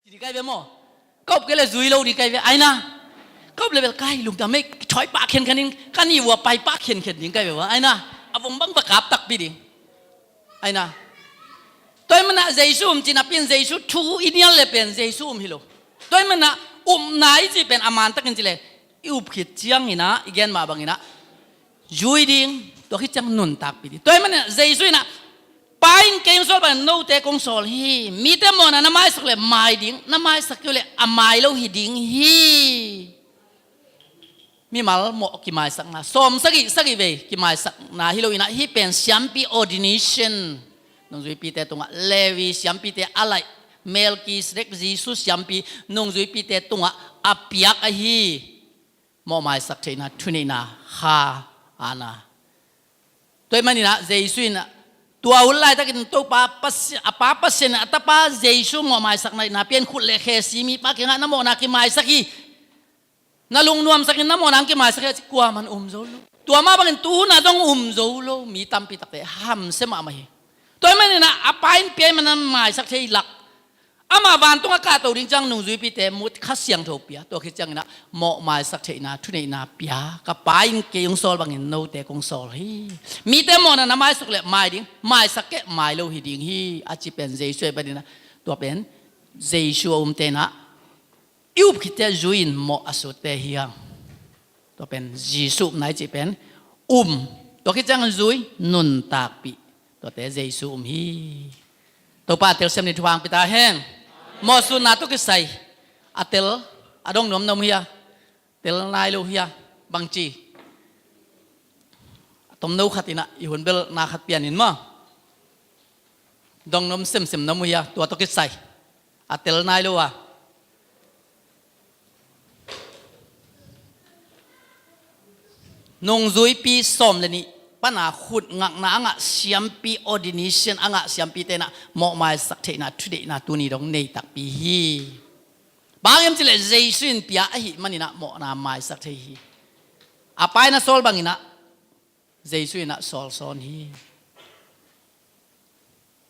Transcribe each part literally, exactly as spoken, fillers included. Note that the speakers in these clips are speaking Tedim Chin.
Ding kai ve maw? Ka up kei le zui lo ding kai ve, aina. Ka up le bel kai lungdam ei, thoi pah khenkhen ding, ka nih uh a pai pah khenkhen ding kai ve ua, aina. A vom bang va kap takpi ding, aina. Tua ahih manin ah Jesu um cih napi in Jesu thu i nial le pen Jesu um hi lo. Tua ahih manin ah upna i cih pen a man takin ci le, i up khit ciangin ah i gen mah bangin ah zui ding, tua khit ciang nuntakpih ding. Tua ahih manin ah Jesu in ah, Pa in kei hong sawl bangin note kong sawl hi. Mite mawhna na maisak le mai ding, na maisak kei uh le a mai lo hi ding hi. Mimal mawh kimaisakna, sawm sagih sagih vei kimaisakna hi lo in ah, hih pen siampi ordination, nungzuipite tungah Levi siampite a laih, Melkisedek, Jesu siampi, nungzuipite tungah a piak ahi mawhmaisak theihna thuneihna kha ana. Tua ahih manin ah Jesu in ah, tua hun laitakin Topa Pasi-, a Pa Pasian in a Tapa Jesu mawhmaisakna na pia in khut le khe si mipa kiangah na mawhna kimaisak hi, na lungnuamsakin na mawhna hong kimaisak hi a ci, kuaman um zo lo. Tua mah bangin tu hun ah zong um zo lo mi tampi takte hamsia mahmah hi. Tua ahih manin ah a Pa in pia ahih manin ah maisak thei lak, amah vantung a kahto ding ciang nungzuipite mut Kha Siangtho pia, tua khit ciangin ah mawhmaisak theihna thuneihna pia, ka Pa in kei hong sawl bangin note kong sawl hi. Mite mawhna na maisak le mai ding, maisak kei mai lo hi ding hi, a ci pen Jesu ahih manin ah, tua pen Jesu a umte in ah i up khitte zui in mawh a sutte hi hang. Tua pen Jesu upna i cih pen um, tua khit ciang zui, nuntakpih, tuate Jesu um hi. Topa a telsiam ni thupha hong pia ta hen. Mawhsutna tawh kisai a tel, a dong nuam na om hia? Tel nai lo hia? Bangci? A tomno khat in ah i hun bel na khat pian in maw. Dong nuam semsem na om hia? Tua tawh kisai a tel nai lo a, nungzuipi sawm le nih pana khut ngakna a ngah siampi, ordination a ngah siampite in ah mawhmaisak theihna thuneihna tuni dong nei takpi hi. Bang hiam cih leh Jesu in pia ahih manin ah mawhna maisak thei hi. A Pa in a sawl bangin ah Jesu in ah sawl sawn hi.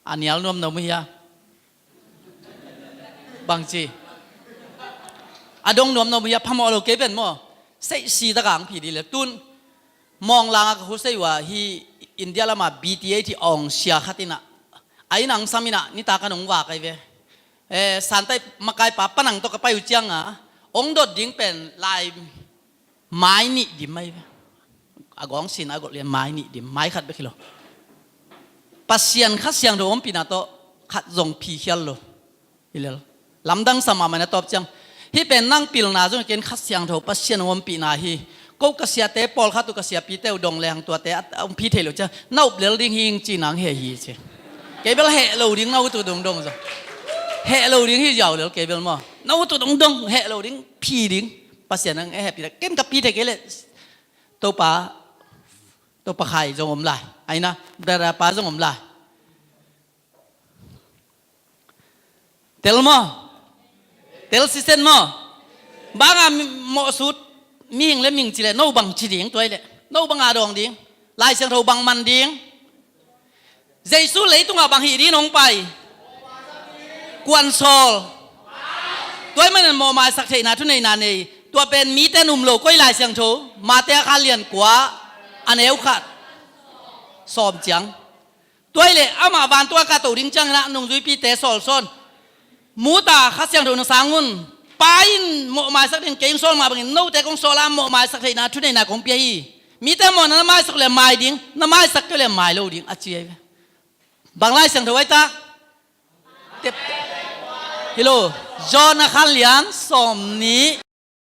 A nial nuam na om hia? Bangci? A dong nuam na om hia? Phamawh lo kei pen maw, seihsi tak a hong phi dih le tun. Mawnglang a ka khut sei uh a, hih India lam a B T H awngsia khat in ah, a inn ah hong sam in ah nitak a nong vak ahi ve. Eh, santaih makaipa panang tawh ka pai uh ciang a, hong dot ding pen lai mai nih dim ahi ve. A gawng sin a golh lian mai nih dim, mai khat bek hi lo. Pasian Kha Siangtho ompihna tawh khat zong phi khial lo. Hi lel. Lamdang sa mahmah in a tawp ciang, hih pen nang pilna zong hi kei in, Kha Siangtho Pasian ompihna hi. Ko ka siate pawlkhat uh, ka siapite uh dong lehang tuate a, a hong phi thei lo ciang, na up lel ding hi ing ci nang heh hi ci. Kei bel heh lo ding, na ut uh dongdong zong. Heh lo ding hi ziau lel kei bel maw. Na ut uh dongdong heh lo ding, phi ding. Pasian nang e hehpih ta, ken ka phi thei kei leh Topa, Topa Khai zong om lai. Aina, Dara pa zong om lai. Tel maw? Tel sisen maw? Bang a mawhsut mihing le mihing ci leh, no bang ci ding tua hi leh? No bang a dawng ding? Lai Siangtho bang man ding? Jesu leitung ah bang hih ding hong pai? Kuan sawl. Tua ahih manin mawhmaisak theihna thuneihna nei. Tua pen mite in um lo, koi Lai Siangtho? Mate a kha lian kua, a neu khat, sawm ciang. Tua hi leh amah vantung a kahto ding ciangin ah nungzuipite sawl sawn. Mut a, Kha Siangtho na sang un. Pa in mawhmaisak ding kei hong sawl mah bangin note kong sawl a, mawhmaisak theihna thuneihna kong pia hi. Mite mawhna na maisak le mai ding, na maisak kei le mai lo ding, a ci ahi ve. Bang Lai Siangtho ahi ta? Tep. Hi lo. John a kha lian sawm nih,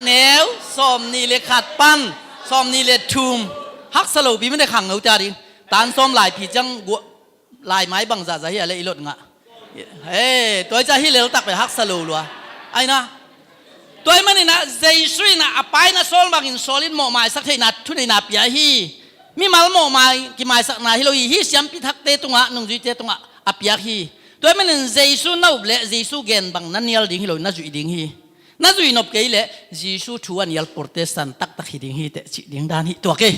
neu sawm nih le khat pan sawm nih le thum. Haksa lo pi mite khangno ta ding. Tan sawm lai phi ciang gua, lai mai bang zahzah hi a le i lot ngah. He, tua hi ciang hih lel tak pen haksa lo lua. Aina. Tua ahih manin ah Jesu in ah a Pa in a sawl bangin sawl in mawhmaisak theihna thuneihna pia hi. Mimal mawhmai kimaisakna hi lo hi. Hih siampi thakte tungah, nungzuite tungah a piak hi. Tua ahih manin Jesu na up leh Jesu gen bang na nial ding hi lo, na zuih ding hi. Na zuih nop kei leh Jesu thu a nial Protestant taktak hi ding hi teh cih ding dan hi tuak hi.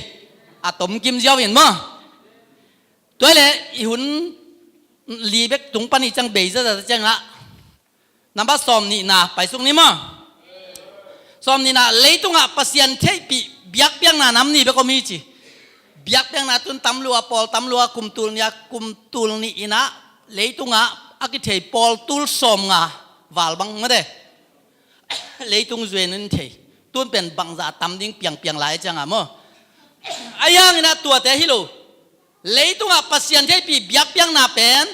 A tomkim ziau in maw. Tua hi leh i hun li bek tung pan i ciang bei zaza ciangah Nambat sawm nihna paisuk ni maw. Sawm nihna, leitungah Pasian theihpih biakpiakna nam nih bek om hi ci. Biakpiakna tun tamlua, pawl tamlua, kum tul nih ah, kum tul nih in ah leitungah a kithei pawl tul sawmnga val bang mate. Leitung zuenin thei. Tun pen bangzah tam ding piangpiang lai ciangah maw. Ahi hangin ah tuate hi lo. Leitungah Pasian theihpih biakpiakna pen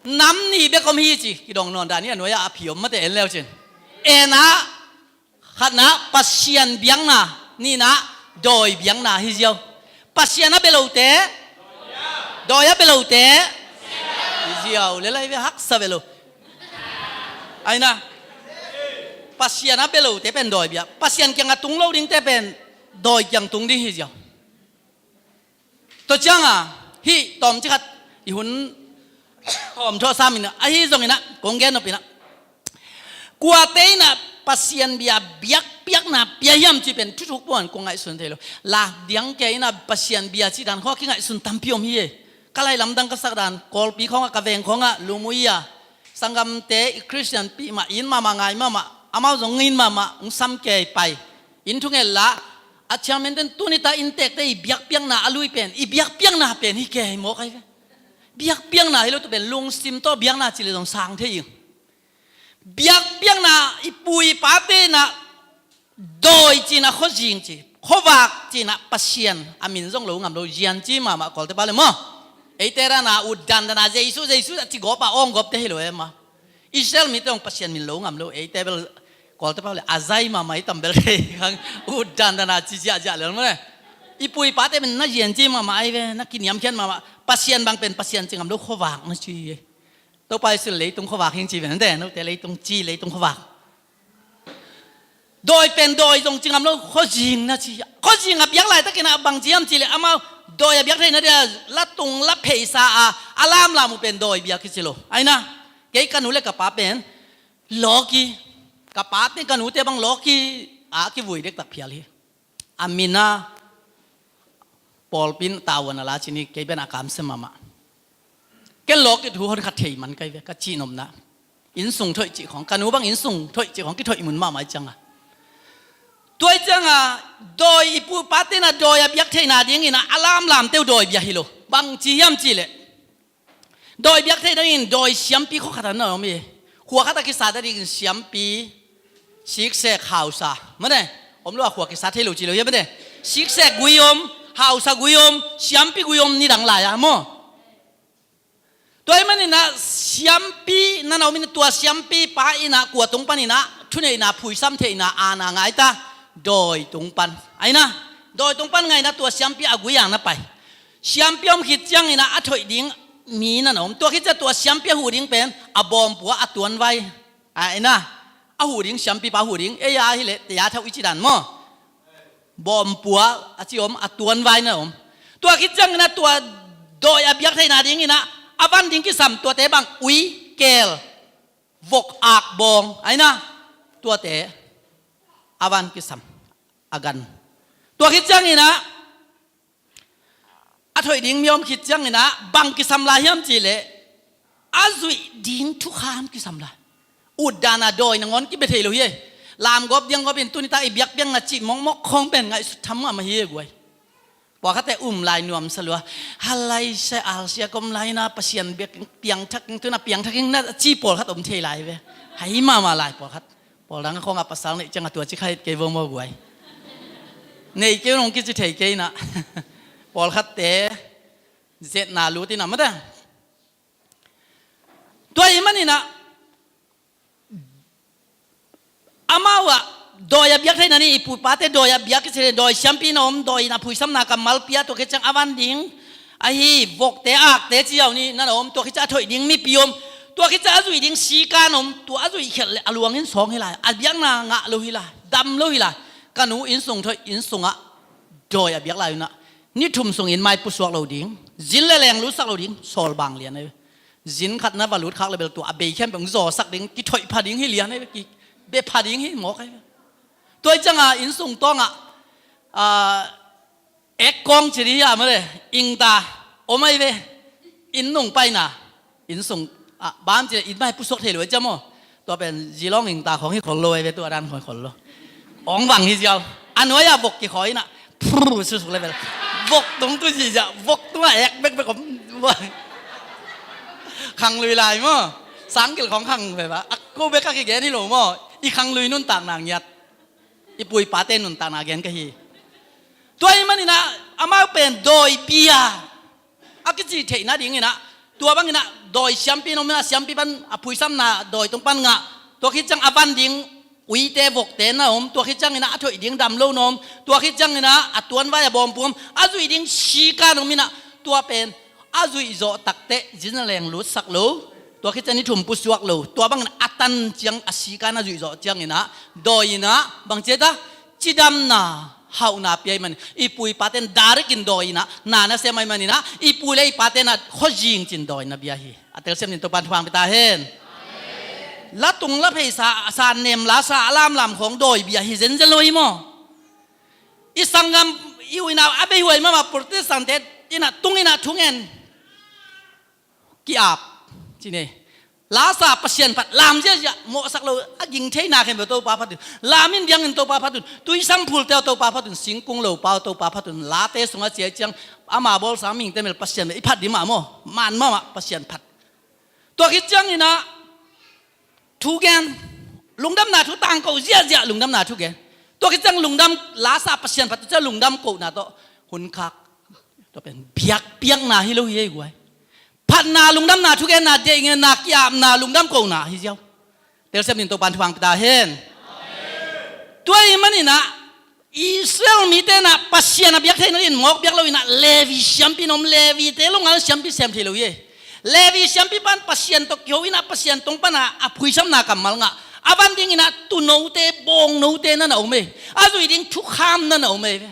nam nih bek om hi ci. Kidong nawn dan hi a, nuai ah a phi om mate en leu cin. En ah, khatna Pasian biakna, nihna dawi biakna hi ziau. Pasian a bia lote, dawi a bia lote hi ziau. Lelai ve, haksa ve lo. Aina, Pasian a bia lote pen dawi bia, Pasian kiangah tung lo dingte pen dawi kiang tung ding hi ziau. Tua ciangah hih tawmcik khat i hun hawm thawh sam in ah, ahi zongin ah kong gen nop in ah, kuate in ah Pasian bia biakpiakna pia hiam cih pen thuthuk puan kong ngaihsun thei lo. Lak diang kei in ah Pasian bia cih dan khawng a kingaihsun tampi om hi e. Ka lai lamdang ka sak dan, Kawlpi khawngah, ka veng khawngah lum uh hi a, sanggamte i Khristianpih mah, in mahmah, ngai mahmah, amau zong in mahmah, hong sam kei pai. In thunget lah, a chairman ten tuni ta inntekte i biakpiakna a lui pen, i biakpiakna pen hi kei mawk ahi ve. Biakpiakna hi lo, tua pen lungsim tawh biakna cih leh zong sang thei ing. Biakpiakna i pu i pate in ah dawi ci in ah khuazing ci, khuavak ci in ah Pasian a min zong lo ngam lo, zian ci mahmah Kawlte pau le maw. Eite dan a ut dandan a Jesu, Jesu a ci gawp a awng gawpte hi lo e maw. Israel mite zong Pasian min lo ngam lo, eite bel Kawlte pau le a zai mahmah i tam bel thei hang, ut dandan a ci ziahziah lel maw le. I pu i pate pen na zian ci mahmah ahi ve, na kiniamkhiat mahmah. Pasian bang pen Pasian ci ngam lo, khuavak na ci hi. Topa Jesu leitung khuavak hi ing ci ve nate, note leitung ci, leitung khuavak. Dawi pen dawi zong ci ngam lo, khuazing na ci. Khuazing a biak laitakin ah bang ci hiam cih leh amau dawi a biak theihna dia la tung la pheisa a, a lamlam uh pen dawi bia kici lo. Aina, kei ka nu le ka pa pen lawki, ka pate ka nute bang lawki a kivui dektak phial hi. A min a pawlpi in tavuan a la ci ni, kei pen a kamsia mahmah. Ken lawki thu hon kha thei man kai ve, ka cihnopna. Innsung thoih cih khawng, ka nu bang innsung thoih cih khawng kithoih mun mahmah i ciangah. Tua i ciangah dawi, i pu i pate in ah dawi a biak theihna dingin ah a lamlamte uh dawi bia hi lo. Bang ci hiam cih leh, dawi biak theih dingin dawi siampi khua khat ah na om hi. Khua khat ah kisat a dingin siampi, siksek, hausa, mate, om lo a khua kisat thei lo ci lo hi a, mate. Siksek gui om, hausa gui om, siampi gui om, nidang lai a maw. Tua ahih manin ah siampi na na om in, tua siampi pa in ah kua tung panin ah thuneihna, phuisam theihna, aana ngai ta? Dawi tung pan. Aina, dawi tung pan ngai in ah tua siampi a gui ah na pai. Siampi om khit ciangin ah a thoih ding mi na na om. Tua khit ciang tua siampi a huh ding pen a bawmpu ah a tuanvai. Aina, a huh ding, siampipa a huh ding, ei a hi leh tei a thauh i ci dan maw. Bawmpu ah a ci om, a tuanvai na om. Tua khit ciangin ah tua dawi a biak theihna dingin ah a van ding kisam, tuate bang ui, keel, vok, ak, bawng, aina, tuate a van kisam, a gan. Tua khit ciangin ah a thoih ding mi om khit ciangin ah bang kisam lai hiam cih leh a zuih ding thukham kisam lai. Ut dan a dawi nangawn kibia thei lo hi e. Lamgawp dianggawp in tuni ta i biakpiakna cih mawkmawk khawng pen ngaihsut tham mahmah hi e guai. Pawlkhatte um lai nuamsa lua. Halai se alsia kom lai na Pasian biak piangthak, tuna piangthak in na ci pawlkhat om thei lai ve. Hai mahmah lai pawlkhat. Pawl dang khawngah pasal neih ciangah tua ci kha hi kei vo maw guai. Nei kei nong kici thei kei na. Pawlkhatte zetna lut in a mate. Tua ahih manin ah amau ah dawi a biak theihna ni, i pu i pate dawi a biak i cih leh dawi siampi na om, dawi in a phuisamna kammal pia, tua khit ciang a van ding ahi vokte, akte ci au ni na na om, tua khit ciang a thoih ding mipi om, tua khit ciang a zuih ding sika na om, tua a zuih khialh leh a luang in sawng hi lai, a biakna ngah lo hi lai, dam lo hi lai. Ka nu innsung thoih, innsungah dawi a biak lai un ah ni thum sungin mai pusuak lo ding, zin le leng lutsak lo ding, sawl bang lian ahi ve. Zin khat na va lut khak le bel tua a bei khempeuh zawsak ding, kithoih pha ding hi lian ahi ve, kibia pha ding hi mawk ahi ve. Tua i ciangah innsung tawngah, ah, ek kawng ci dih hi a mate, ingta om ahi ve. Inn nung paina, innsung, ah, bang ci leh inn mai pusuak thei lo ahi ciang maw. Tua pen zilong ingta khawng hi khol lo, ei ve, tua dan khawng hi khol lo. Ong vang hi ziau. A nuai-ah vok kikhawi inah phur susuk level. Vok tung tu zizia, vok tungah ek bekbek om. Khanglui lai maw? Sangkil khawng khang ve ba, a ko bek a kigen hi lo maw? I khanglui nuntakna ngiat. I pu i pate nuntakna gen ka hi. Tua ahih maninah amau pen dawi bia a kici theihna dinginah, tua banginah dawi siampi in om inah, siampi pan a phuisamna dawi tung pan ngah. Tua khit ciang a van ding uite vokte na om. Tua khit cianginah a thoih ding dam lo na om. Tua khit cianginah a tuanvai a bawmpu om. A zuih ding sika na om inah, tua pen a zuih zawh takteh zin a leng lutsak lo. Tua khit ciang ni thum pusuak lo. Tua bangin a tan ciang, a sika na zuih zawh cianginah dawi inah bang ci ta, cidamna, hauhna pia ahih manin, i pu i paten direct in dawi inah na na sem ahih maninah, i pu le i paten ah khuazing cin dawi na bia hi. A telsiam dingin Topan thupha pia ta hen. La tung la phei sa, sa nem la sa, a lamlam khawng dawi bia hi zenzen lo hi maw? I sanggam, i u i nau a beihuai mahmah Protestant-te inah tung inah thungen, ki-ap, ci ne. La sa, Pasian phat, lam ziahziah, mawhsak lo, a ging theina khempeuh Topa phat un. Lam in biang in Topa phat un. Tuisang phulte uh Topa phat un. Singkung lopa uh Topa phat un. Late sungah ciai ciang, ama bawlsa mihingte mel Pasian mel i phat ding mah maw? Man mahmah Pasian phat. Tua khit cianginah thu gen, lungdamna thu tangko ziahziah, lungdamna thu gen. Tua khit ciang lungdam, la sa, Pasian phat, tua ciang lungdam kohna tawh hun khak. Tua pen biakpiakna hi lo hi ei guai. Phatna, lungdamna, thugenna, deihgenna, ki-apna, lungdam kohna hi ziau. Telsiam dingin Topan thupha pia ta hen. Tua ahih maninah Israel mite inah Pasian a biak theihna dingin mawk biak lo inah Levi siampi in om. Levi-te lo ngal siampi sem thei lo hi ei. Levi siampi pan Pasian tawh kiho inah Pasian tung panah a phuisamna kammal ngah. A van dinginah tuunote, bawngnote na na om ei. A zuih ding thukham na na om ei ve.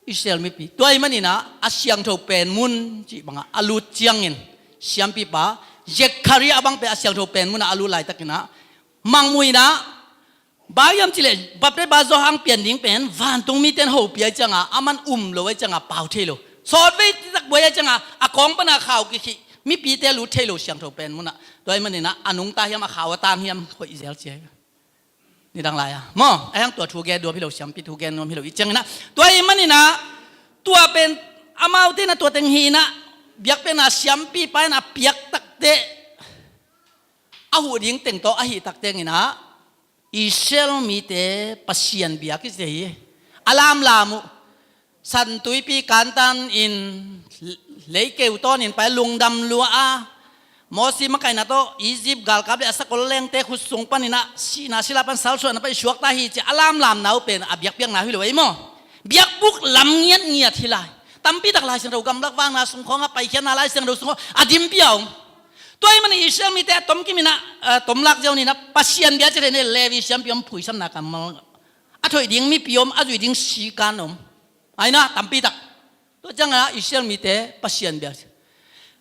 Israel mipi. Tua ahih maninah a siangtho pen mun cih bangah a lut ciangin, siampipa Zekhariah bang pen a siangtho pen munah a lut laitakinah, mangmuinah, bang hiam cih leh, bapteba Johan pian ding pen vantung mite in hopih ahih ciangah, aman um lo ahih ciangah pau thei lo. Sawtvei citak buai ahih ciangah a kawng panah khau kikhih, mipite lut thei lo siangtho pen munah. Tua ahih maninah a nungta hiam, a khau a tang hiam, hoih zel ci hi. Nidang lai-a maw, a hiang tua thu gen duam hi lo, siampi thu gen nuam hi lo i cianginah. Tua ahih maninah tua pen amaute inah tua teng hi inah, biakpiakna siampipa in a piak takteh, a huh ding teng tawh ahih taktenginah Israel mite Pasian bia kici thei hi. A lamlam uh, San Tuipi kantan in, leikeu tawnin pai lungdam lua a, Mosi makaihna tawh Egypt galkap le a sakol lengte khut sung paninah sihna sila pan salsuahna pan i suakta hi ci a lamlamna uh pen a biakpiakna hi lo ei maw? Biakbuk lam ngiatngiat hi lai. Tampitak Lai Siangtho gamlak vakna sung khawngah, Paikhiatna Lai Siangtho sung khawngah a dimpih a om. Tua ahih manin Israel mite a tomkim inah, a tomlak ziau ninah Pasian bia ci thei ni. Levi siampi om, phuisamna kammal a thoih ding mipi om, a zuih ding sika na om. Aina tampitak. Tua ciangah Israel mite Pasian bia.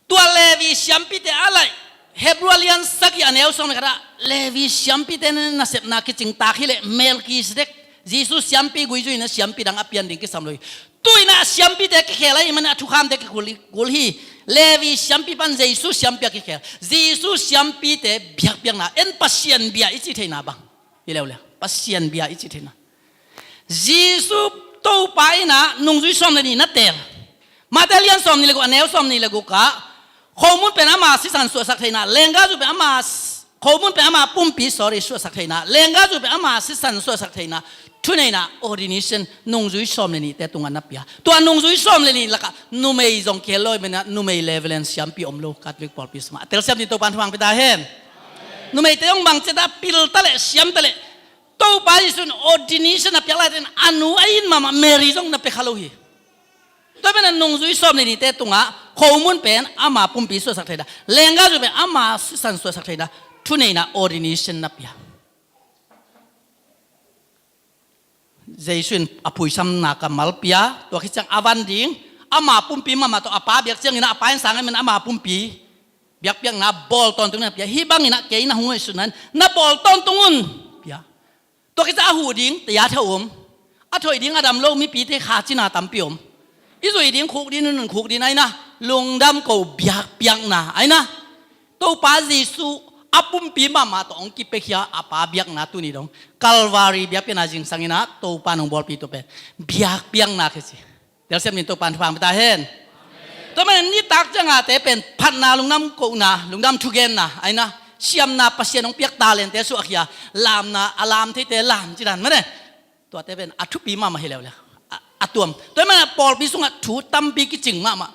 Tua Levi siampite a laih, Hebru a lian sagih a neu sawm le khatah Levi siampite nasepna kicingtak hileh Melkisedek, Jesu siampi gui zuinah siampi dang a pian ding kisam lo hi. Tu-inah siampite kikhel ahih manin a thukhamte kikhul hi, kul hi. Levi siampi pan Jesu siampi a kikhel. Jesu siampite biakpiakna, en Pasian bia i cih theihna bang hi leuleu. Pasian bia i cih theihna. Jesu Topa inah nungzui sawm le nih na teel. Mate lian sawm nih le guk, a neu sawm nih le gukah, khomun pen ama sisan suahsak theihna, lenggahzu pen ama s-, khomun pen ama pumpi, sorry, suahsak theihna, lenggahzu pen ama sisan suahsak theihna, thuneihna, ordination, nungzui sawm le nihte tungah na pia. Tua nungzui sawm le nih lakah numei zong kihel lo ahih manin numei level in siampi om lo, Catholic pawlpi sungah. A telsiam dingin Topan thupha pia ta hen. Numeite zong bang ciatah pil taleh, siam taleh, Topa Jesu in ordination a piak laitakin a nu a it mahmah Mary zong na pia kha lo hi. Tua pen a nungzui sawm le nihte tungah khomun pen ama pumpi suahsak theihna, lenggahzu pen ama sisan suahsak theihna, thuneihna, ordination na pia. Jesu in a phuisamna kammal pia, tua khit ciang a van ding, ama pumpi mahmah tawh a pa biak ciangin a pa in sang ahih manin ama pumpi biakpiakna bawl tawntungin a pia. Hih banginah kei na hong ngaihsutna in na bawl tawntung un, pia. Tua khit ciang a huh ding tayatha om, a thoih ding a dam lo mipite kha cina tampi om. I zuih ding khuk ding, nunun khuk ding, aina lungdam ko biakpiakna, aina Topa Jesu A pumpi mahmah tawh hong kipiakhia a Pa biakna tuni dong Calvary biakpiakna zingsang in ah Topa nong bawlpih tua pen biakpiakna khia ci. Telsiam ni, Topa in thupha hong pia ta hen. Tua manin nitak ciang a te pen phatna, lungdam kohna, lungdam thugenna, aina siamna, Pasian hong piak talente suahkhia, lamna, a lam theite lam ci dan mane. Tuate pen a thupi mahmah hi leuleu. A, a tuam. Tua hi manin ah pawlpi sungah thu tampi kicing mahmah.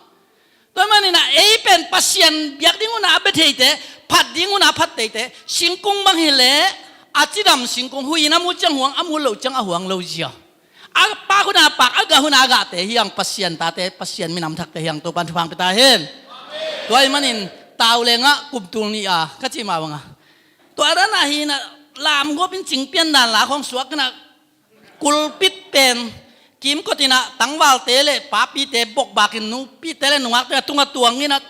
Tua hi manin ah ei pen Pasian biak ding hun ah a bia theite, phat ding hun ah a phat theite, singkung bang hi leh a cidam singkung, huih in a mu ciang huang, a mu loh ciang a huang lo ziau. A pak hun a pak, a gah hun a gahte hi hang, Pasian tate, Pasian minam thakte hi hang, Topa in thupha hong pia ta hen. Tua hi manin tau lengah kum tul nih a ka cih mah bangah tua dan ah hi in ah lamgawp in cing pian dan la khawng suak in ah kulpit pen kimkot in ah tangvalte le papite bokbak in, nupite le nungakte a tungah tuang in ah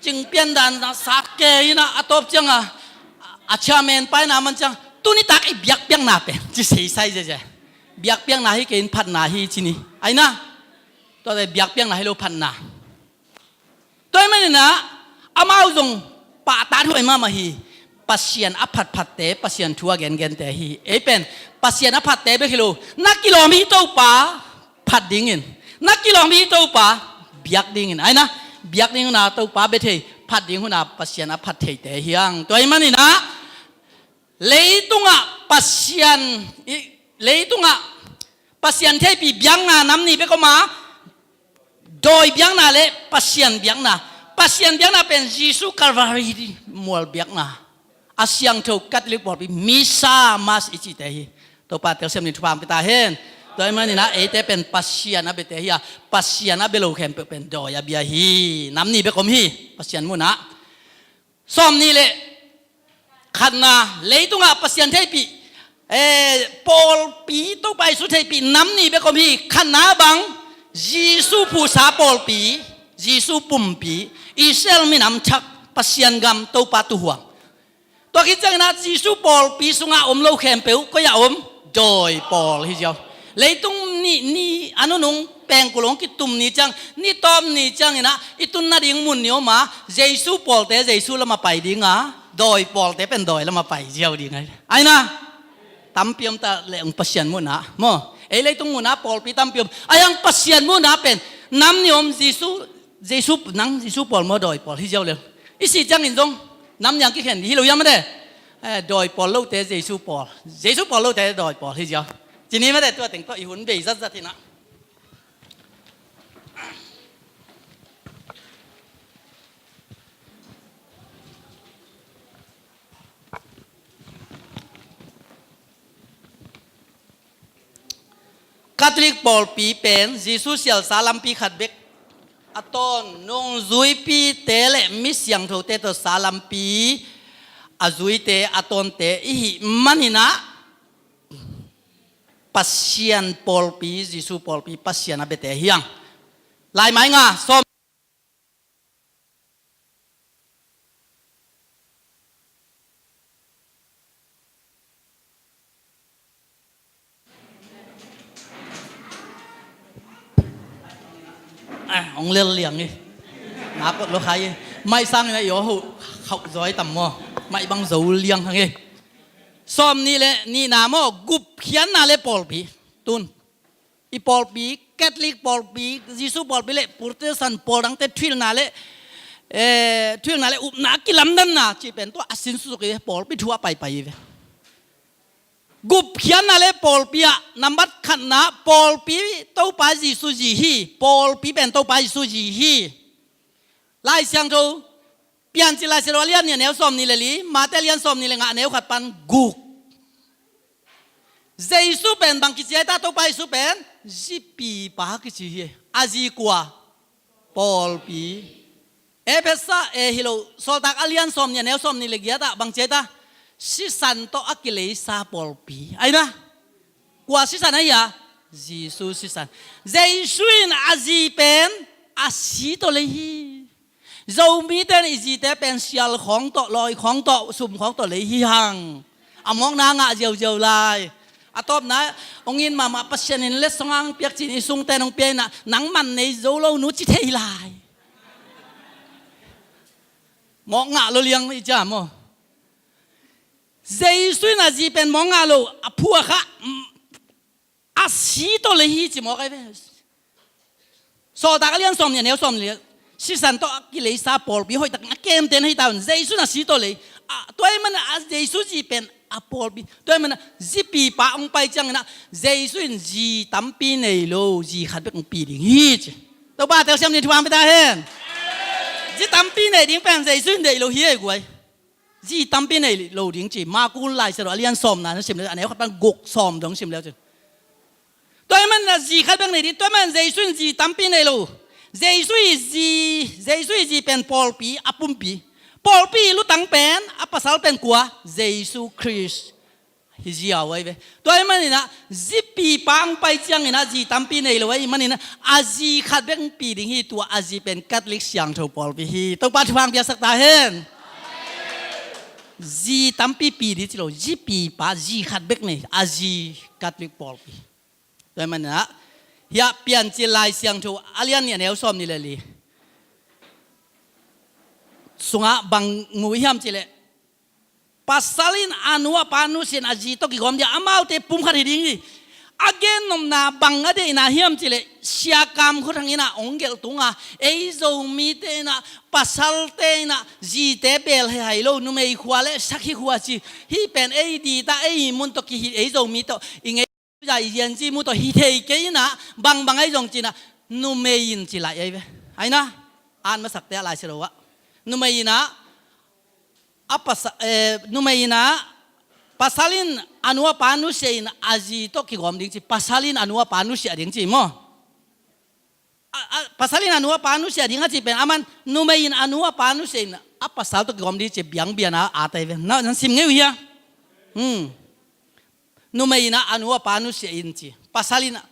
cing pian dan ah sak kei in ah a tawp ciang a, a chairman pa in ah man ciang, tuni tak i biakpiakna pen ci seisai ziazia. Biakpiakna hi kei in, phatna hi ci ni. Aina tuate biakpiakna hi lo, phatna. Tua hi manin ah amau zong pahtakhuai mahmah hi. Pasian a phatphatte, Pasian thu a gengente hi. Ei pen Pasian a phatte bek hi lo, na kilawm hi Topa phat dingin, na kilawm hi Topa biak dingin, aina biak ding hun a Topa bia thei, phat ding hun a Pasian a phat theite hi hang. Tua hi manin ah leitungah Pasian, i, leitungah Pasian theihpih biakna nam nih bek om a, dawi biakna le Pasian biakna. Pasian biakna pen Jesu Calvary mual biakna, a siangtho Catholic pawlpi Missa, Mass i cihte hi. Topa telsiam ni, thupha hong pia ta hen. Tua hi manin ah eite pen Pasian a biate hi a, Pasian a bia lo khempeuh pen dawi a bia hi. Nam nih bek om hi Pasian muhna. Sawm nih le khatna, leitungah Pasian theihpih, eh, pawlpi, Topa Jesu theihpih nam nih bek om hi. Khatna bang, Jesu phuhsa pawlpi, Jesu pumpi, Israel minam thak, Pasian gam, Topa tuuhuang. Tua khit ciangin ah Jesu pawlpi sungah om lo khempeuh koi ah om? Dawi pawl hi ziau. Leitung ni, ni a nunung pengkul hong kitum ni ciang, ni tawp ni ciangin ah i tun nading mun ni om a, Jesu pawlte Jesu lamah pai ding a, dawi pawlte pen dawi lamah pai ziau ding a hi. Aina tampi om ta leh hong Pasian muhna maw. Ei leitung muhna pawlpi tampi om. Ahi hang Pasian muhna pen nam ni om, Jesu, Jesu, nang Jesu pawl maw, dawi pawl hi ziau lel. I sih ciangin zong nam ni hong kikhen hi lo hiam mate. Eh, dawi pawl lote Jesu pawl, Jesu pawl lote dawi pawl hi ziau. Ci ni mate, tua teng tawh i hun bei zatzat hi na. Catholic pawlpi pen Jesu sialsa lampi khat bek a tawn, nungzuipite le mi siangthote tawh sa lampi a zuite, a tawnte i hih manin ah Pasian pawlpi, Jesu pawlpi, Pasian a biate hi hang. Laimai nga sawm. Eh, hong lel liang hi. Na kot lo khai hi. Mai sang na i aw ho khauh zaw tam maw. Mai bang zo liang hang hi. Sawm nih le nihna maw, gupkhiatna le pawlpi. Tun i pawlpi, Catholic pawlpi, Jesu pawlpi le Protestant pawl dangte thuhilhna le, eh, thuhilhna le upna a kilamdanna cih pen tua a sin suksuk hi, pawlpi thu a paipai hi ve. Gupkhiatna le pawlpi ah nambat khatna, pawlpi Topa Jesu zi hi. Pawlpi pen Topa Jesu zi hi. Lai Siangtho Piancil Lai Siangtho a lian nih a neu sawm nih le li, Mate a lian sawm nih le nga a neu khat pan guk. Jesu pen bang kici ai ta, Topa Jesu pen zipipa kici hi. A zi kua? Pawlpi. Efesa, eh, hi lo, Sawltak a lian sawm nih a neu sawm nih le giat ah bang ci ai ta? Sisan tawh a kileisa pawlpi. Aina kua sisan ahi a? Jesu sisan. Jesu in a zi pen a si tawh lei hi. Zomite in i zite pen sial khawng tawh, lawi khawng tawh, sum khawng tawh lei hi hang. A mawkna ngah ziauziau lai. A tawpna hong it mahmah, Pasian in letsong ang piak ci-in i sungte in hong pia in ah, nangman nei zo lo nu ci thei lai. Mawk ngah lo liang i ciam aw. Jesu in a zi pen mawk ngah lo, a phuak kha, a si tawh lei hi ci mawk ai ve. Sawltak a lian sawm nih a neu sawm nih. Sisan tawh a kileisa pawlpi hoihtakin a kemte na hi ta un. Jesu in a si tawh lei. A, tua ahih manin a Jesu zi pen a pawlpi. Tua ahih manin a zipipa hong pai ciangin ah Jesu in zi tampi nei lo, zi khat bek hong pi ding hi ci. Topa telsiam ding thupha hong pia ta hen. Zi tampi nei ding pen Jesu in deih lo hi ei guai. Zi tampi nei lo ding ci. Marku Lai Siangtho a lian sawmna na sim le, a neu khat pan guk sawm dong sim le cin. Tua ahih manin a zi khat bek nei ding, tua ahih manin Jesu in zi tampi nei lo. Jesu i zi, Jesu i zi pen pawlpi a pumpi. Pawlpi i lutang pen, a pasal pen kua, Jesu Khrist. Hi ziau ai ve. Tua ahih manin ah zipipa hong pai ciangin ah zi tampi nei lo ahih manin ah a zi khat bek hong pi ding hi. Tua a zi pen Catholic Siangtho pawlpi hi. Topa thupha hong piaksak ta hen. Zi tampi pi ding ci lo, zipipa zi khat bek nei, a zi Catholic pawlpi. Tua ahih manin ah hiah Piancil Lai Siangtho a lian nih a neu sawm nih le li sungah bang mu hiam cih leh, pasal in a nu a pa nusia in a zi tawh kigawm ding, amaute pum khat hi ding hi. A gennopna bang a deihna hiam cih leh, Sia Kam Khua Thang in ah hong gelh tung a, ei Zomite in ah pasalte in ah zite beel hi hai lo, numei khua le sakhi khua ci, hih pen ei dita, ei mun tawh kihi, ei Zomi tawh i ngei, i zianzi mu tawh hi thei kei in ah, bangbang ahi zong ci in ah, numei in ci lai ai ve. Ai na, an masakte a Lai Siangtho ah, numei in ah, a pasa-, eh, numei in ah, pasal in a nu a pa nusia in a zi tawh kigawm ding ci, pasal in a nu a pa nusia ding ci maw. A, a, pasal in a nu a pa nusia ding a cih pen, aman numei in a nu a pa nusia in a pasal tawh kigawm ding ci, biangbiang a, a tai ve. Na, nan sim ngei uh hia? Hmm. Numei in a, a nu a pa nusia in ci. Pasal in a.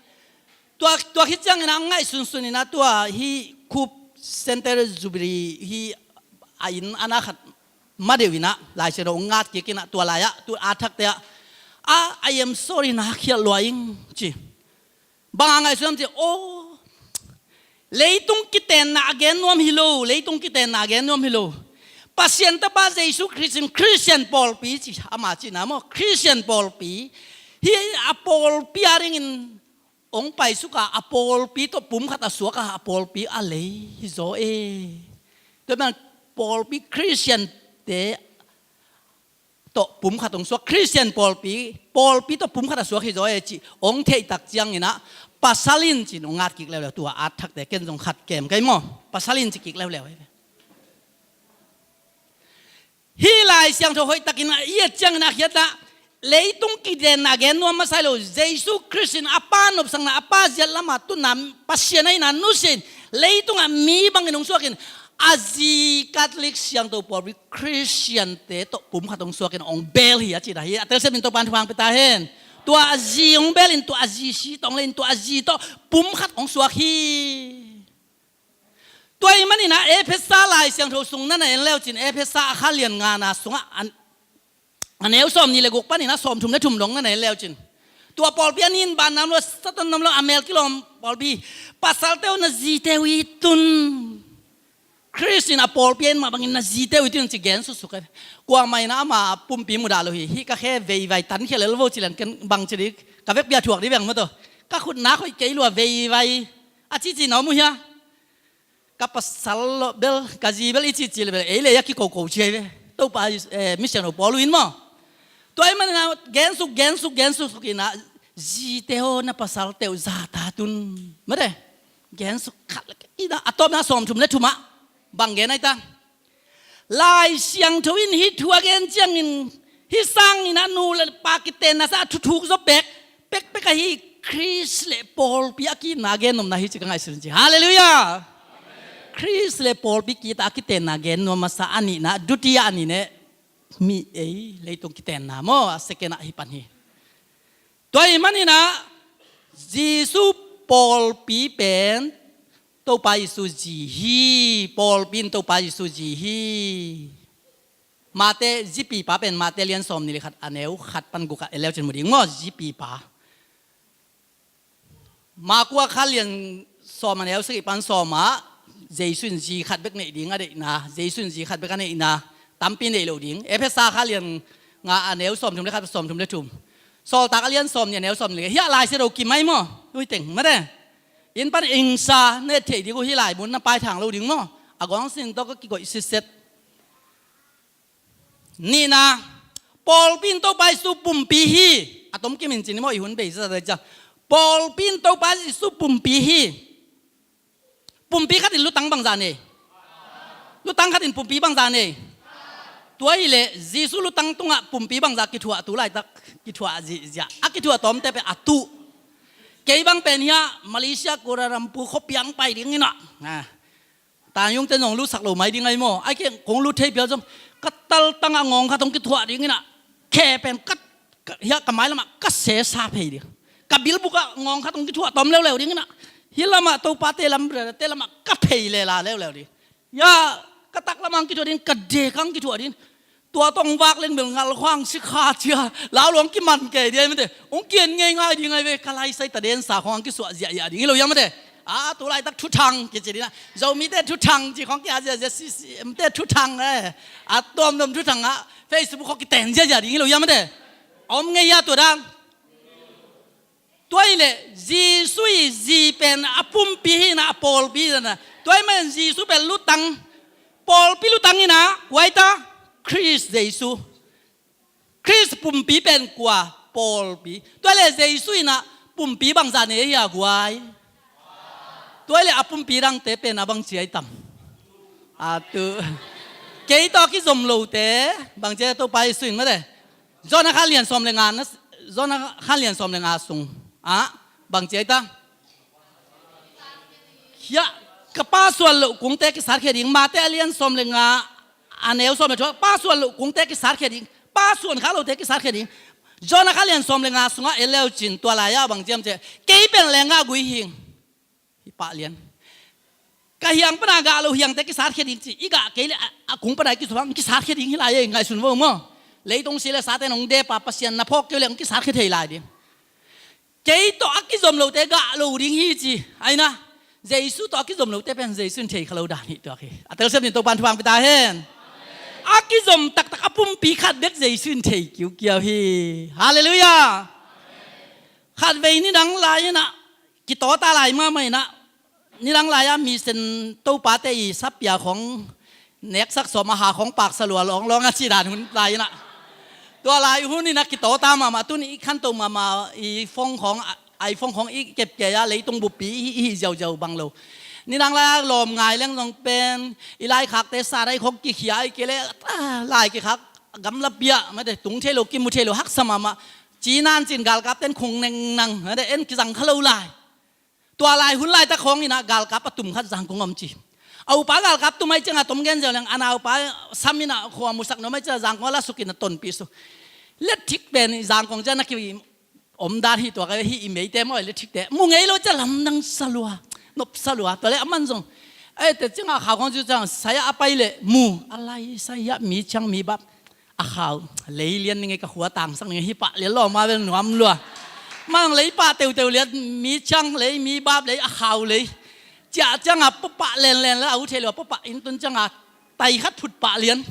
Tua, tua khit ciangin a ngaihsunsun in a tua hih Cope Center Jubilee hih a inn a na khat ma deuh in a, Lai Siangtho hong ngat kik in a, tua lai ah, tu a thakte ah, a, "I am sorry, na khial lua ing," ci. Bang a ngaihsun hiam cih leh, aw, leitung kitenna a gen nuam hi lo, leitung kitenna a gen nuam hi lo. Pasian Tapa Jesu Khrist in Khristian pawlpi ci, ama cihna maw, Khristian pawlpi. Hih a pawlpi a dingin hong paisuk a, a pawlpi tawh pum khat a suak a, a pawlpi a lei hi zaw e. Tua ahih manin pawlpi Khristiante tawh pum khat hong suak, Khristian pawlpi, pawlpi tawh pum khat a suak hi zaw e cih hong theih tak ciangin ah, pasal in ci-in hong ngat kik leuleu, tua a thakte ken zong khat kem kei maw, pasal in ci kik leuleu. Hih Lai Siangtho hoih takin a i et ciangin a khiat ah, leitung kitenna gen nuam masa hi lo, Jesu Khrist in a Pa nopsakna, a Pa ziat lamah tutna, Pasian ahihna nusia in, leitungah mi bangin hong suak in, a zi Catholic Siangtho pawlpi Khristiante tawh pum khat hong suak in hong beel hi a cih dan hi. A telsiam in Topa'n thupha hong pia ta hen. Tua a zi hong beel in, tua a zi si tawh hong lei in, tua a zi tawh pum khat hong suak hi. Tua ahih manin ah Efesa Lai Siangtho sung na na en le uh cin, Efesa a kha lian ngana sungah an, a neu sawmnih le guk panin a sawmthum le thum dong na na en le uh cin. Tua pawlpi a nin ban nam lo, Satan nam lo, a mel kilawm pawlpi. Pasalte uh, na zite uh it un. Khrist in a pawlpi a en mah bangin na zite uh it un ci gen suksuk e. Kuamah in ah ama pumpi mudah lo hi. Hih ka khe veivai tankhia lel vo ci leng ken bang ci ding, ka vekpi a thuak ding bang maw taw. Ka khut nak hoih kei lua veivai a cici na om uh hia? Ka pasal lo bel, ka zi bel i cihcih le bel, ei le a kikoko ci hi ve. Topa, eh, mi siangtho Paul in maw. Tua ahih manin ah gensuk, gensuk, gensuk suk in ah, zite aw, na pasalte uh zahtak un. Mate, gensuk khat le, in ah, a tawpna sawmthum le thum ah bang gen ai ta. Lai Siangtho in hih thu a gen ciangin, hih sangin a nu le pa kitenna sangin a thuthuk zaw pek, pekpek ahi Khrist le pawlpi a ki-itna a gen nuamna hi ci ka ngaihsun ci. Halleluiah! Khrist le pawlpi ki-it a kitenna gen nuam masa, a nihna, dutia a nihna, mi ei leitung kitenna maw, a second ah hih pan hi. Tua ahih manin ah, Jesu pawlpi pen Topa Jesu zi hi, pawlpi in Topa Jesu zi hi. Mate, zipipa pen Mate lian sawmnih le khat a neu khat pan guk ah en le uh cin mu ding maw, zipipa. Marku a kha lian sawm a neu sagih pan sawm ah, Jesu in zi khat bek neih ding a deihna, Jesu in zi khat bek a neihna, tampi neih loh ding. Efesa kha lian nga a neu sawmthum le khat, sawmthum le thum. Sawltak a lian sawmnih a neu sawmnih le, hiah Lai Siangtho kim ai maw? Ui teng mate. Inn pan ingsa ne thei ding uh, hih laimun na paithang lo ding maw? A guang sin tawh ka kigoih sitset. Nihna, pawlpi in Topa Jesu pumpi hi. A tom kim in cin maw, i hun bei sa sa ciang. Pawlpi in Topa Jesu pumpi hi. Pumpi khat in lutang bangzah nei? Lutang khat in pumpi bangzah nei? Tua hileh Jesu lutang tungah pumpi bangzah kithuah tu laitak, kithuah zihziah. A kithuah tawmte pen a tuh. Kei bang pen hiah Malaysia, Kuala Lumpur khuapi ah pai ding inah. Tang yung te zong lutsak lo mai ding ai maw? Ai kei kong lut thei pial zong ka taltang a ngawng khat hong kithuah ding inah. Khe pen ka, ka, hiah ka mailam ah ka sesa phei ding. Ka bilbuk ah ngawng khat hong kithuah tawm leuleu ding inah. Hih lamah Topa te lam, te lamah ka phei lela leuleu ding. Hiah ka taklam ah hong kithuah ding, ka dek ah hong kithuah ding. Tua tawh hong vak leng bel ngal khuang si kha cia. Lau lo hong kiman kei ding ai mate. Hong kian ngeingai ding ai ve, ka laisai ta den sa khong hong kisuah ziahziah ding hi lo hiam mate. A, tu laitak thuthang kici ding a. Zomite thuthang ci khong kia ziahziah, C C M te thuthang eh. A tuamtuam thuthang ah Facebook khong kiten ziahziah ding hi lo hiam mate. Om ngei a tua dang. Tua hileh Jesu i zi pen a pumpi hi inah, a pawlpi hi inah. Tua ahih manin Jesu pen lutang, pawlpi lutang inah, kua hi ta? Khrist Jesu. Khrist pumpi pen kua? Pawlpi. Tua hileh Jesu inah pumpi bangzah nei hi a guai? Tua hileh a pumpi dangte pen a bangci ai tam? A tu. Kei tawh a kizom lote bangci ai, Topa Jesu in mate. John a kha lian sawm le nga na, John a kha lian sawm le nga sung ah bangci ai ta? Hiah ka Pa suan loh kungte kisatkhia ding. Mate a lian sawm le nga a neu sawm le thum ah, Pa suan loh kungte kisatkhia ding, Pa suan kha lote kisatkhia ding. John a kha lian sawm le nga sungah en leu cin tua lai-ah bang ciam ciah, kei pen leenggah gui hing. Hih pah lian. Ka hiang pana gah lo hiangte kisatkhia ding ci, i gah kei le a, a kung pana i kizom hang kisatkhia ding hi lai ei, ngaihsun vo maw. Leitung si le sate nong depa Pasian na phawk kei uh le hong kisatkhia thei lai ding. Kei tawh a kizom lote gah lo ding hi ci. Aina, Jesu tawh a kizom lote pen Jesu in thei kha lo dan hi tuak hi. A telsiam nin Topan thupha hong pia ta hen. A kizom taktak a pumpi khat bek Jesu in thei kiukiau hi. Halleluiah. Khatvei nidang lai inah, kitawta lai mahmah inah, nidang lai-ah mi sen topate i sapia khong neksak sawm a, ha khong paksa lua lawnglawng a cih dan hun lai inah. Tua lai hun inah kitawta mahmah, tuni i khanto mahmah i phone khong, iPhone khong i kepkei a, leitung buppi i hih ziauziau bang lo. Nidang lai-ah lawm ngai leng zong pen i laikhakte sat ai khong kikhia ai kei le, ah, lai kikhak gamlapi ah mate, tung thei lo, kimu thei lo, haksa mahmah. Ci nancin galkapten khung nengnang mate, en kizang kha lo lai. Tua lai hun laitak khawng inah galkap a tum khat Zangkong a om ci. A upa galkap tum ai ciangah tom gen ziau leng, a naupa sam inah khua musak nuam ai ciangah Zangkong a la suk inah tonpih suk. Letthik pen Zangkong ciang na ki om dan hi tuak a, hih i meite maw, letthikte mu ngei lo ciang lamdang sa lua, nop sa lua. Tua le a man zong, ei, te ciangah khau khawng ciu ciang sai-ah a pai leh mu, a lai sai-ah mi ciang mi bap. A khau lei lian ning ei, ka khua tangsak ning ei, hih pah lian lawm a bel nuam lua. Mang lei pah teuteu lian, mi ciang lei, mi bap lei, a khau lei. Ciah ciangah pawpah lenlen la a uh thei lua, pawpah inn tun ciangah tai khat phut pah lian.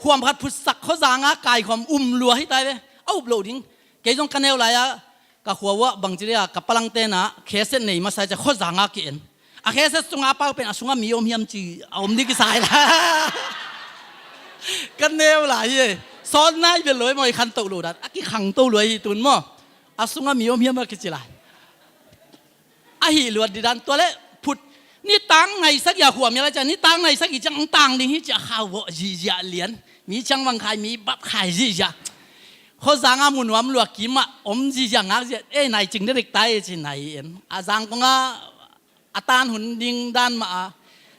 Khuam khat phutsak khuazangah kaikhuam um lua hi tai ve. A up loh ding. Kei zong ka neu lai-ah ka khua uah bangci dei-a ka palangte na kheset nei masa ciah khuazangah ki-en. A kheset sungah a pau pen a sungah mi om hiam ci a om ding kisai la. Ka neu lai hi ei. Sawt nai bel lo ei maw, i khantoh lo dan a kikhangto lo ei hi tun maw. A sungah mi om hiam a kici lai. A hih luat dih dan tua le phut. Nitang nai sagih a khuam ia lai ciah, nitang nai sagih ciang hong tang ding hi ciah, khau vawh zihziah lian. Mi ciang bang khai, mi bap khai zihziah. Khuazangah mu nuam lua, kimah om zihziah ngak ziah. Ei, nai cing dek dek tai ci nai en. A Zangkongah a tan hun ding dan mah a,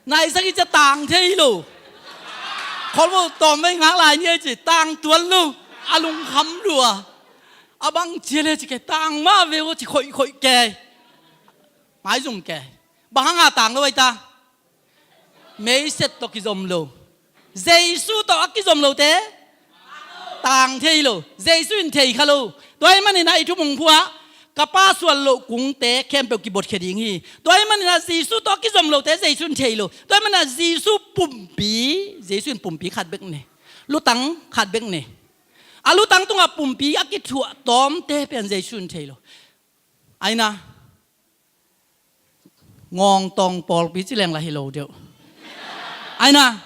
nai sagih ciah tang thei lo. Kholvo tawm vei ngak lai ni ei ci, tang tuan lo. A lungkham lua. A bang cia le ci kei, tang mah ve aw ci khoih khoih kei. Maizum kei. Bang hanga tang lo ei ta? Meiset tawh kizom lo. Jesu tawh a kizom lote tang thei lo. Jesu in thei kha lo. Tua ahih manin ah i thuphung phuah, ka Pa suan loh kungte khempeuh kibotkhia ding hi. Tua ahih manin ah Jesu tawh a kizom lote Jesu in thei lo. Tua ahih manin ah Jesu pumpi, Jesu in pumpi khat bek nei. Lutang khat bek nei. A lutang tungah pumpi a kithuah tawmte pen Jesu in thei lo. Aina, ngawngtawng pawlpi ci leng lah hi lo deuh. Aina,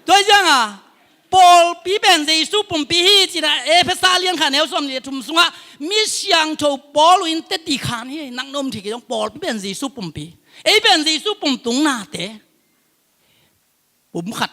tua hi cianga pawlpi pen Jesu pumpi hi cina Efesa lian khat neu sawm le thum sungah mi siangtho Paul in teti khan hi. Nang na um thei kei zong pawlpi pen Jesu pumpi. Ei pen Jesu pumtung nate. Pum khat.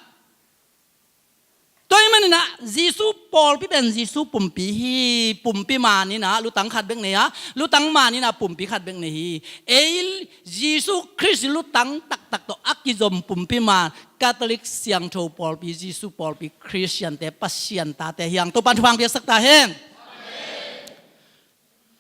Tua ahih maninah Jesu pawlpi pen Jesu pumpi hi. Pumpi maninah lutang khat bek nei a, lutang maninah pumpi khat bek nei hi. Ei Jesu Khrist lutang taktak tawh a kizom pumpi man Catholic siangtho pawlpi, Jesu pawlpi, Khristiante, Pasian tate hi hang. Topan thupha piaksak ta hen.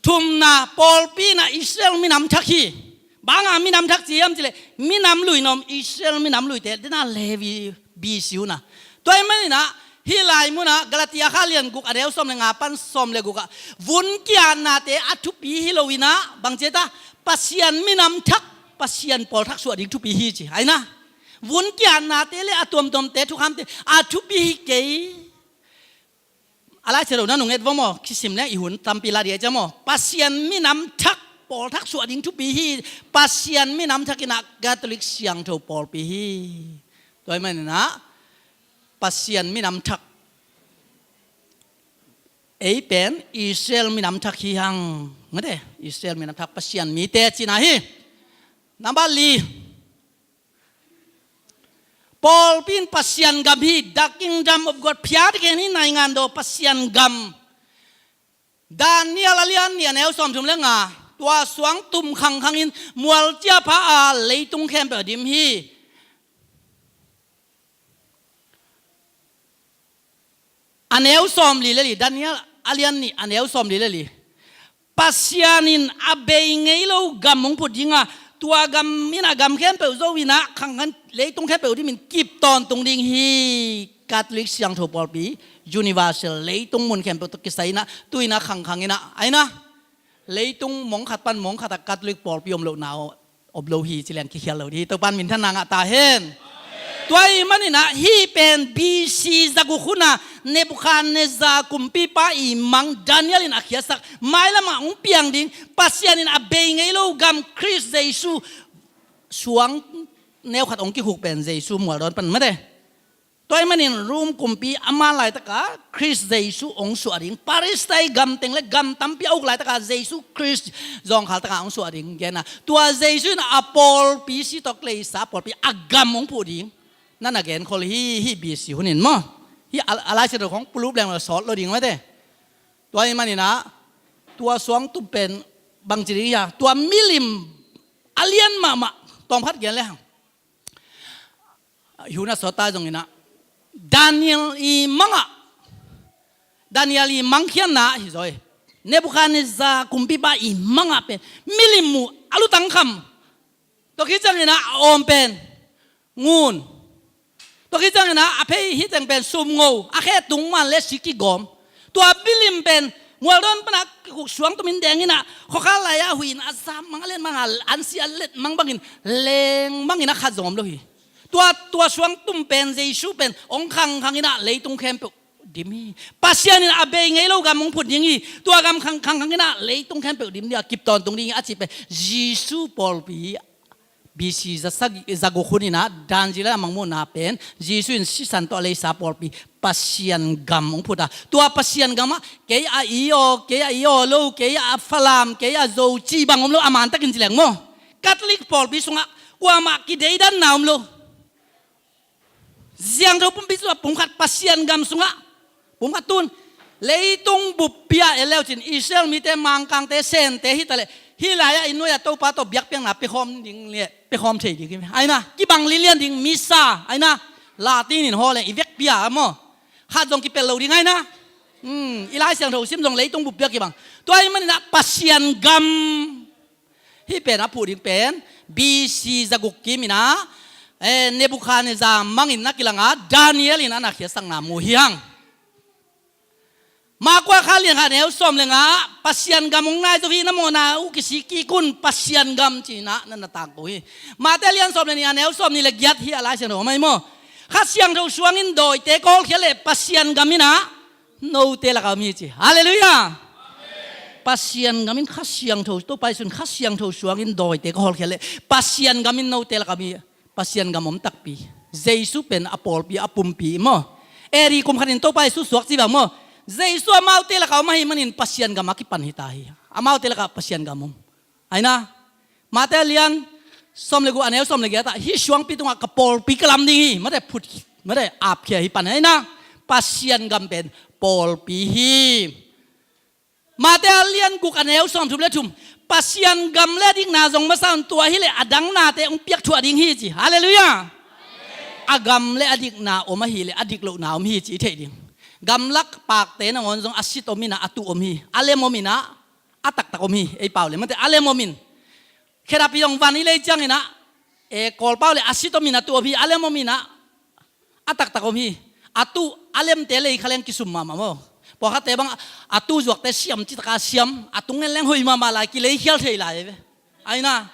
Thumna, pawlpi inah Israel minam thak hi. Banga minam thak ci hiam cileh minam lui na om Israel minam luite dena Levi, B C uh na. Tua ahih maninah hih lai munah Galatia kha lian guk a neu sawm le nga pan sawm le gukah vun kiatnate a thupi hi loinah bang ci ta, Pasian minam thak, Pasian pawl thak suah ding thupi hi ci. Aina, vun kiatnate le a tuamtuamte thukhamte a thupi hi kei. A Lai Siangtho na nung et vo maw, kisim leng i hun tampi la ding a cia maw. Pasian minam thak, pawl thak suah ding thupi hi. Pasian minam thak inah Catholic siangtho pawlpi hi. Tua ahih maninah Pasian minam thak. Ei pen Israel minam thak hi hang. Ngate, Israel minam thak, Pasian mite cina hi. Nambat li. Pawlpi in Pasian gam hi, the kingdom of God, phiat ken hi naingan daw Pasian gam. Daniel a lian nih a neu sawm thum le nga, tua suang tum khangkhangin mual cia pha a leitung khempeuh a dim hi. A neu sawm li le li, Daniel a lian nih a neu sawm li le li. Pasian in a bei ngei lo gam hong phut ding a, tua gam inah gam khempeuh zo inah khangkhang leitung khempeuh dimin kip tawntung ding hi. Catholic siangtho pawlpi, universal, leitung mun khempeuh tawh kisai inah tu inah khangkhang inah, aina, leitung mong khat pan mong khat a Catholic pawlpi om lohna om lo hi ci leng kikhial lo ding hi. Topan minthanna ngah ta hen. Tua ahih maninah hih pen B C zaguk huna Nebukhadnezzar kumpipa i mang Daniel in a khiatsak mailamah hong piang ding Pasian in a bei ngei lo gam Khrist Jesu suang neu khat hong kikhuk pen Jesu mualdawn pan mate. Tua ahih manin Rom kumpi a man laitaka Khrist Jesu hong suah ding, Palestine gam teng le gam tampi a uk laitaka Jesu Khrist zawngkhal taka hong suah ding genna. Tua Jesu in a pawlpi, sitawk leisa pawlpi a gam hong phuh ding na na genkhol hi. Hih B C hunin maw, hih a, a Lai Siangtho khong pulup leng lo sawt lo ding mate. Tua ahih maninah tua suang tum pen bangci ding hi a, tua milim a lian mahmah tawm khat gen le hang. Huna sawta zonginah Daniel i mangah, Daniel i mangkhiatna hi zaw hi. Nebukhadnezzar kumpipa i mangah pen milim muh a lutang kham. Tua khit cianginah a awm pen ngun. Tua khit cianginah a phei hi teng pen sumngo, a khe tung man le si kigawm. Tua milim pen mualdawn pana kikuk suang tumin denginah khuakhal lai-ah huih in a zam mang a let mang a, an si a let mang bangin leng bangin a khat zong om lo hi. Tua, tua suang tum pen Jesu pen hong khangkhang inah leitung khempeuh dim hi. Pasian in a bei ngei lo gam hong phut ding hi. Tua gam khangkhang inah leitung khempeuh dim ding a kip tawntung ding hi a cih pen Jesu pawlpi hi. B C za sagi, za guk hun inah Daniel a mangmuhna pen Jesu in sisan tawh a leisa pawlpi Pasian gam hong phut a. Tua Pasian gamah kei a i aw, kei a i aw lo, kei a Falam, kei a Zo cih bang om lo, a mantakin ci leng maw. Catholic pawlpi sungah kuamah kideidanna om lo. Siangtho pumpi sungah pumkhat Pasian gam sungah pumkhat tun leitung buppi ah en leucin Israel mite, Mangkangte, Sente hitaleh hih lai-ah i nuai-ah Topa tawh biakpiakna piakhawm ding le piakhawm thei ding hi. Aina kibang lilian ding misa, aina Latin in haw leng i vekpi ah maw, khat zong kipel lo ding aina. Hmm, i Lai Siangtho sim zong leitung buppi ah kibang. Tua ahih maninah Pasian gam hih pen a phuh ding pen B C za guk kim inah, eh, Nebukhadnezzar mangin na kilanga Daniel in a na khiatsakna mu hi hang. Marka kha lian khat neu sawm le nga, Pasian gam hong nai zo hi, na mawhna uh kisik kik un, Pasian gam ci inah na na tangko hi. Mate lian sawm le nih a neu sawm nih le giat hi a Lai Siangtho om ahi maw. Kha Siangtho suangin dawite ka hawlkhia leh Pasian gam in ah note lakah om hi ci. Halleluiah. Pasian gam in Kha Siangtho, Topa Jesu in Kha Siangtho suangin dawite ka hawlkhia leh Pasian gam in note lakah om hi. Pasian gam om takpi. Jesu pen a pawlpi a pumpi maw. A.D. kum khatin Topa Jesu suak ci bang maw. Jesu amaute lakah om ahih manin Pasian gam a kipan hi ta hi. Amaute lakah Pasian gam om. Aina, Mate a lian sawm le guk a neu sawm le giat ah, hih suangpi tungah ka pawlpi ka lam ding hi, mate phut, mate apkhia hi pan aina, Pasian gam pen pawlpi hi. Mate a lian guk a neu sawm thum le thum, Pasian gam le a dikna zong masa un, tua hileh a dang nate hong piakthuah ding hi ci. Halleluiah. A gam le a dikna om ahileh a dik lohna om hi ci i theih ding. Gamlak pakte nangawn zong a sit om inah a tuh om hi. A lem om inah a taktak om hi, ei pau le mate a lem om in. Khedap hi zong van i lei ciang inah, e, Kawl pau le a sit om inah tuh om hi, a lem om inah a taktak om hi. A tuh a lemte lei kha leng kisum mahmah maw. Pawlkhatte bang a tuh zuakte siam citaka siam, a tung ngen leng hoih mahmah lai, kileikhial thei lai ve. Aina,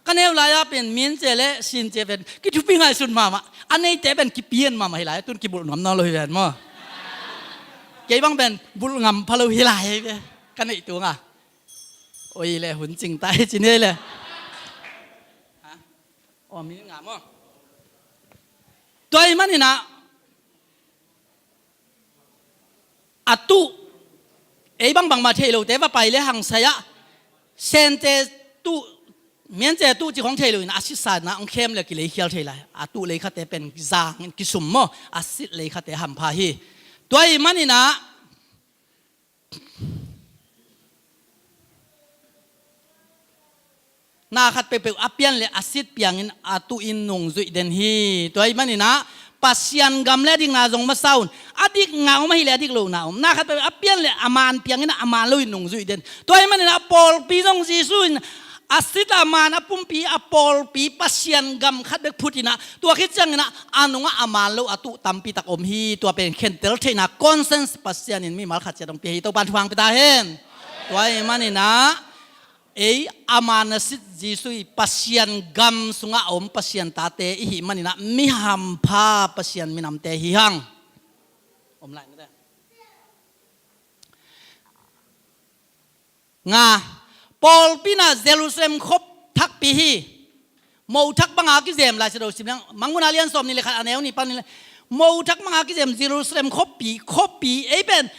ka neu lai-a pen Mience le Since pen kithupi ngaihsun mahmah, a neite pen kipian mahmah hi lai, tun kibulh nuam nawn lo hi ven maw. Kei bang pen bulh ngam pha lo hi lai ve. Ka neih tunga oi le hun cing ta hi ci ni le. Ha? Aw, mi nga maw. Tua ahih maninah a tuh, ei bangbang mah thei lote va pai le hang sai-ah, Sente tuh, Mience tuh ci khong thei lo inah a sitsa inah hong khem le kileikhial thei lai. A tuh leikhate pen zang in kisum maw, a sit leikhate hampha hi. Tua ahih maninah na khat peuhpeuh a pian le a sit piangin a tuh in nungzuih den hi. Tua ahih maninah Pasian gam le a dikna zong masa un. A dikna om ahileh a dik lohna om. Na khat peuhpeuh a pian le a man piangin a man loin nungzuih den. Tua ahih maninah pawlpi zong Jesu in a sit a man a pumpi a pawlpi Pasian gam khat bek phut inah, tua khit cianginah a nungah a man lo a tuh tampi tak om hi. Tua pen khentel theihna conscience Pasian in mimal khat ciat hong pia hi. Topa in thupha hong pia ta hen. Tua ahih maninah ei a man a sit Jesu i Pasian gam sungah a om Pasian tate ihih maninah mi hampha Pasian minamte hi hang. Om lai mate. Nga, pawlpi inah Jerusalem khuap thakpi hi. Mothak banga kizem, Lai Siangtho sim leng, Mangmuhna lian sawm nih le khat a neu nih pan nih le, mothak banga kizem Jerusalem khuapi, khuapi, ei pen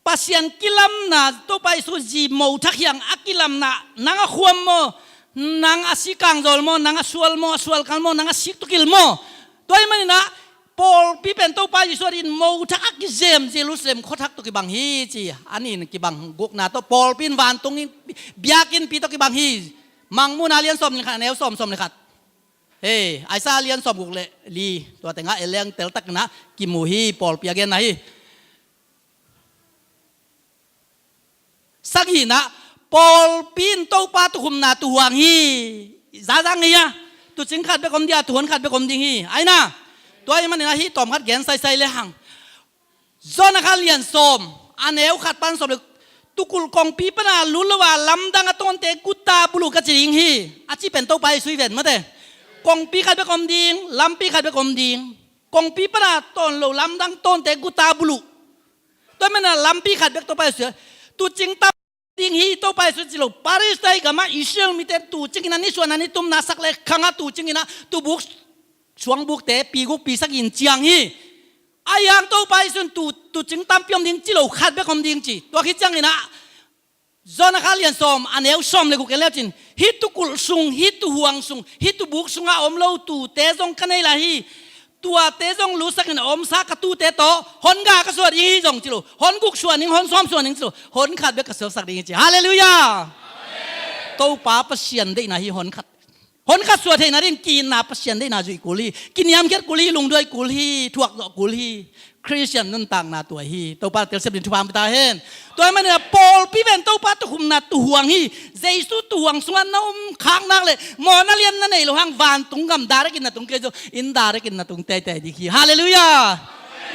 Pasian kilamna, Topa Jesu zi mothak hi hang, a kilamna, nang a khuam maw, nang a sikangzawl maw, nang a sual maw, a sual kal maw, nang a sik tukil maw. Tua ahih maninah pawlpi pen Topa Jesu adingin mothak a kizem Jerusalem khuathak tawh kibang hi ci. A nih in kibang gukna tawh pawlpi in vantung in biakinnpi tawh kibang hi. Mangmuhna lian sawm le khat a neu sawm, sawm le khat. Hei, Isaiah lian sawm guk le li, tua tengah el leng teltakinah kimu hi, pawlpi a genna hi. Sagihna, pawlpi in Topa tukhumna tuhuang hi. Zazang hi a, tuucing khat bek om ding a, tuuhuan khat bek om ding hi. Aina, tua ahih maninah hih tawm khat gen saisai le hang. John a kha lian sawm a neu khat pan sawm le, tukulh kongpi pana lut lo a lamdang a tawnte guta buluh ka ci ding hi. A cih pen Topa Jesu hi ven mate. Kongpi khat bek om ding, lampi khat bek om ding. Kongpi pana tawn lo lamdang tawnte guta buluh. Tua ahih maninah lampi khat bek Topa Jesu, tuucing tam ding hi Topa Jesu ci lo. Palestina gamah Israel mite tuucing inah nisuahna nitumna sak le khangah tuucing inah tuubuk, suangbukte pi guk pi sagih in ciang hi. Ahi hang Topa Jesu in tuu, tuucing tampi om ding ci lo, khat bek om ding ci. Tua khit cianginah John a kha lian sawm a neu sawm le guk en le cin, hih tukulh sung, hih tuuhuang sung, hih tuubuk sungah a om lo tuute zong ka nei lai hi. Tuate zong lutsakin a omsa ka tuute tawh hon nga ka suah ding hi zong ci lo. Hon guk suah ning, hon sawm suah ning ci lo. Hon khat bek ka suaksak ding hi ci. Halleluiah. Topa Pasian deihna hi hon khat. Hon khat suah theihna ding ki-itna Pasian deihna zuih kul hi. Kiniamkhiat kul hi, lungduai kul hi, thuakzawh kul hi. Khristian nuntakna tua hi. Topa telsiam ding thupha hong pia ta hen. Tua ahih maninah pawlpi pen Topa tukhumna tuhuang hi. Jesu tuhuang sungah na om khak nak leh mawhna lian na nei loh hang, vantung gam direct in na tung kei zong, indirect in na tung teitei ding hi. Halleluiah.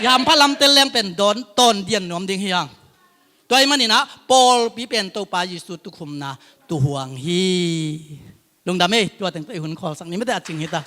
I hampha lamtel leng pen dawn tawn dian nuam ding hi hang. Tua ahih maninah pawlpi pen Topa Jesu tukhumna tuhuang hi. Lungdam ei, tua teng tawh i hun khawlsak ni mate, a cing hi ta.